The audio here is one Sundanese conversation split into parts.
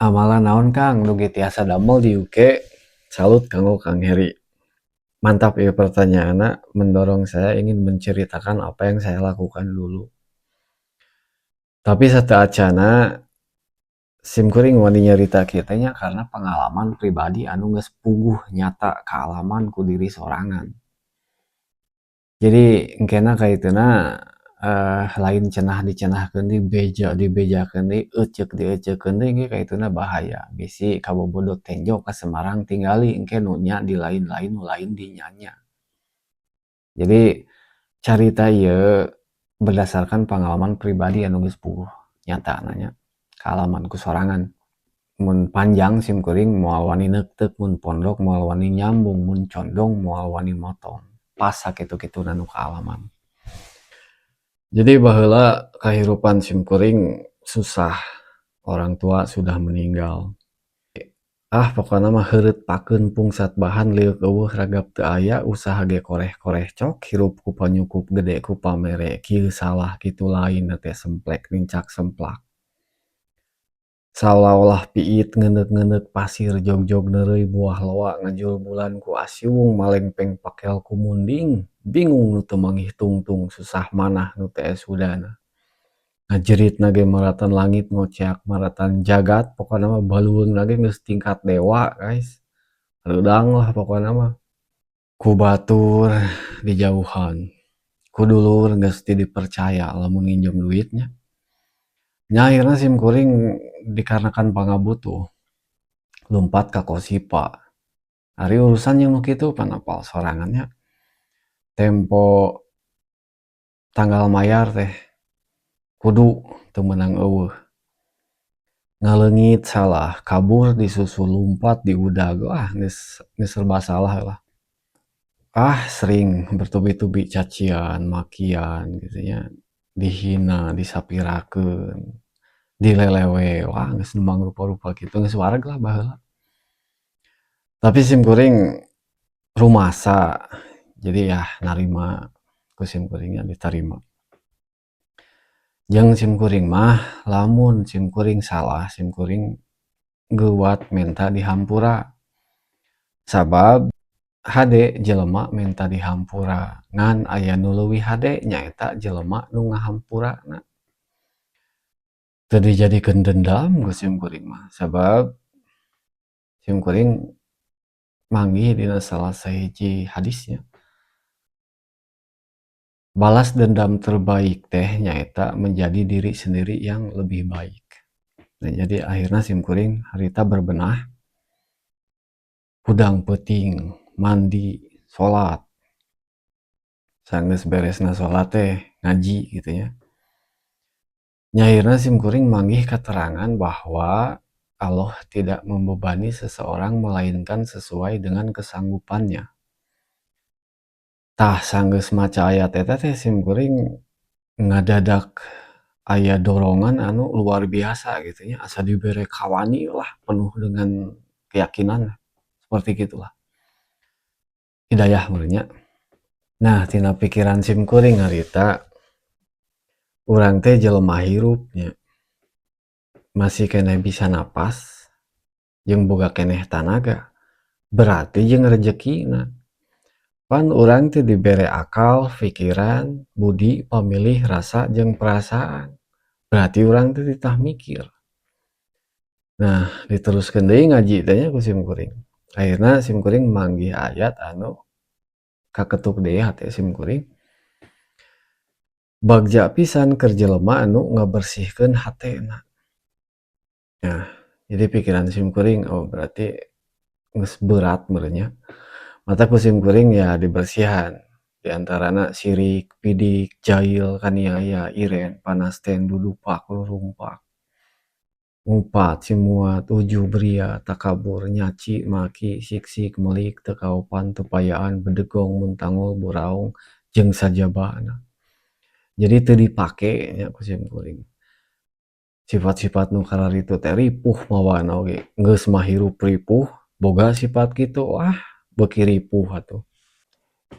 Amalan naon, Kang, dugi tiasa damel di UK? Salut kanggo Kang Heri. Mantap ya pertanyaanna, mendorong saya ingin menceritakan apa yang saya lakukan dulu. Tapi sateuacanna sim kuring wani nyarita kieu teh nya karena pengalaman pribadi anu geus puguh nyata kaalaman ku diri sorangan. Jadi engkena kaituna lain cenah dicenahkeun deui, beja dibejakeun deui, euceuk dieuceukeun deui ge kaituna bahaya, bisi kabobodo tenjo ka Semarang tingali engke nu nya di lain-lain, nu lain di nya-nya. Jadi carita ieu berdasarkan pengalaman pribadi anu geus puguh nyatana nya, kaalaman ku sorangan. Mun panjang sim kuring moal wani neukteuk, mun pondok moal wani nyambung, mun condong moal wani motong. Pas sakitu-kituna nu kaalaman. Jadi baheula kahirupan sim kuring susah, orang tua sudah meninggal. Ah, pokona mah heureut pakeun pungsat bahan, liuk euweuh ragap teu aya, usaha ge koreh-koreh cok, hirup ku panyukup gede ku pamere, kieu salah kitu lain teh, semplek nincak semplak. Saolah-olah piit ngeundeuk-ngeundeuk pasir, jog-jog neureuy buah loa, ngajul bulan ku asiwung, malengpeng pakel ku munding, bingung nu teu manggih tungtung, susah manah nu teu esudana. Ngajeritna ge maratan langit, ngoceak maratan jagat, pokona mah balueungna ge geus tingkat dewa, guys. Reudang lah pokona mah. Ku batur dijauhan, ku dulur geus teu dipercaya lamun nginjem duit nya. Nya akhirna sim kuring dikarenakan pangabutuh lumpat ka Kosipa. Ari urusan jeung nu kitu pan apal sorangan nya. Tempo tanggal mayar teh kudu teu meunang euweuh. Ngaleungit salah, kabur disusul, lumpat diudag, wah, geus geus serba salah lah. Ah, sering bertubi-tubi cacian, makian gitu nya, dihina, disapirakeun, dilelewe, wah, geus nu mangrupa-rupa kitu, geus wareg lah baheula. Tapi sim kuring rumasa, jadi yah narima ku sim kuring nya, ditarima. Jeung sim kuring mah lamun sim kuring salah, sim kuring geuwat menta dihampura. Sabab hade jelema menta dihampura, ngan aya nu leuwih hade, nyaeta jelema nu ngahampurana. Teu dijadikeun dendam ku sim kuring mah, sabab sim kuring manggih dina salah sahiji hadis nya. Balas dendam terbaik teh nyaeta menjadi diri sendiri yang lebih baik. Nah, jadi akhirna sim kuring harita berbenah, hudang peuting, mandi, salat. Sanggeus beresna salat teh ngaji gitu nya. Nya akhirna sim kuring manggih keterangan bahwa Allah tidak membebani seseorang melainkan sesuai dengan kesanggupannya. Tah, sanggeus maca ayat eta teh sim kuring ngadadak aya dorongan anu luar biasa gitu nya, asa dibere kawani lah, penuh dengan keyakinan seperti gitulah. Hidayah meureun nya. Nah, tina pikiran sim kuring harita urang teh jelema hirup nya. Masih keneh bisa napas jeung boga keneh tanaga, berarti jeung rejekina. Pan urang teh dibere akal, pikiran, budi, pamilih, rasa jeung perasaan. Berarti urang teh ditah mikir. Nah, diteruskeun deui ngaji teh nya ku sim kuring. Akhirna sim kuring manggih ayat anu kaketuk deui hate sim kuring. Bagja pisan keur jelema anu ngabersihkeun hatena. Nah, jadi pikiran sim kuring, oh, berarti geus berat meureun nya. Matak ku sim kuring ya dibersihan. Di antarana sirik, pidik, jail, kaniaya, iren, panasten, dudupak, rurumpak, ngupat, simuat, ujub, ria, takabur, nyaci, maki, siksik, melik, teu kaopan, teu payaan, bedegong, muntangul, buraung, jeung sajabana. Jadi teu dipake nya ku sim kuring. Sifat-sifat nu kararitu teh ripuh mawana oge. Geus mah hirup ripuh, boga sifat kitu, wah, beuki ripuh atuh.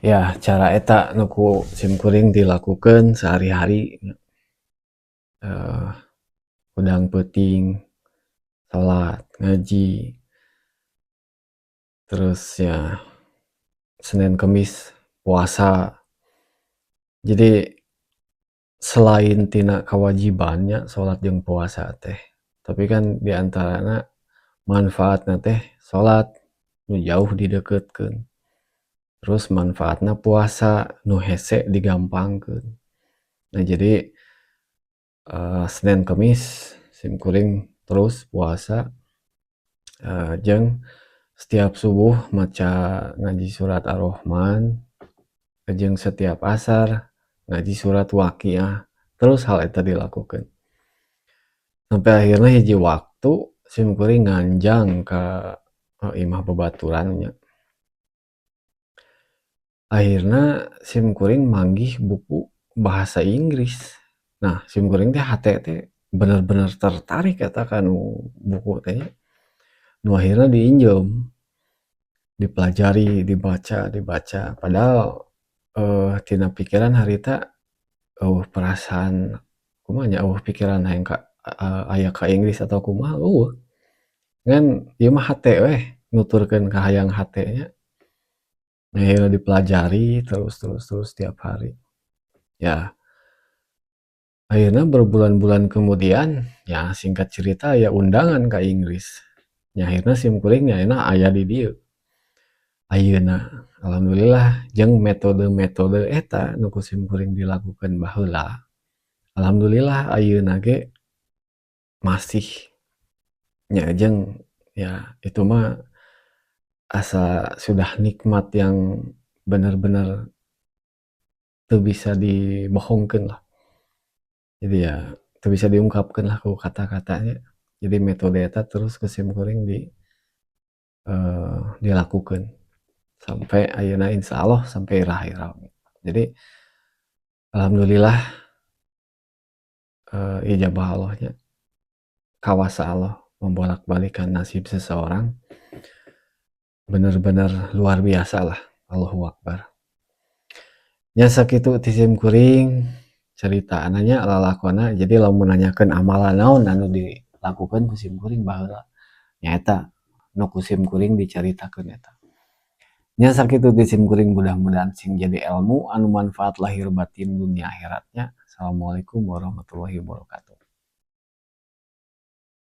Ya, cara eta nu ku sim kuring dilakukeun sehari-hari. Hudang peuting, Salat, ngaji, terus ya Senin Kemis puasa. Jadi selain tina kewajibannya salat jeung puasa teh, tapi kan diantarana manfaatna teh salat nu jauh dideketkeun, terus manfaatna puasa nu hese digampangkeun. Nah, jadi Senin Kemis sim kuring terus puasa jeung setiap subuh maca ngaji surat Ar-Rahman jeung setiap asar ngaji surat Waqiah. Terus hal eta dilakukeun sampai akhirnya hiji waktu sim kuring nganjang ka imah babaturan nya. Akhirna sim kuring manggih buku bahasa Inggris. Nah, sim kuring teh hate teh bener-bener tertarik eta kanu buku teh nya, nu akhirna diinjeum, dipelajari, dibaca dibaca, padahal tina pikiran harita euweuh perasaan kumaha nya, euweuh pikiran hayang ka aya ka Inggris atau kumaha, euweuh. Ngan ieu mah hate weh nuturkeun kahayang hate nya. Akhirna dipelajari terus terus terus tiap hari. Ya, akhirna berbulan-bulan kemudian ya singkat cerita aya undangan ka Inggris. Nya akhirna sim kuring ayeuna aya di dieu. Ayeuna alhamdulillah jeung metode-metode eta nu ku sim kuring dilakukeun baheula, alhamdulillah ayeuna ge masih nya. Jeung ya itu mah asa sudah nikmat yang bener-bener teu bisa dibohongkeun lah. Jadi ya teu bisa diungkapkeun lah ku kata-kata nya. Jadi metode eta terus ku sim kuring dilakukeun sampai ayeuna, insyaallah sampai iraha-iraha. Jadi alhamdulillah ijabah Allah nya, kawasa Allah membolak-balikan nasib seseorang bener-bener luar biasa lah, Allahu Akbar. Nya sakitu ti sim kuring caritana nya, lalakonna. Jadi lamun nanyakeun amalan naon anu dilakukeun ku sim kuring baheula, nyaeta nu ku sim kuring dicaritakeun eta. Nya sakitu ti sim kuring, mudah-mudahan sing jadi ilmu anu manfaat lahir batin dunia akhirat nya. Assalamualaikum warahmatullahi wabarakatuh.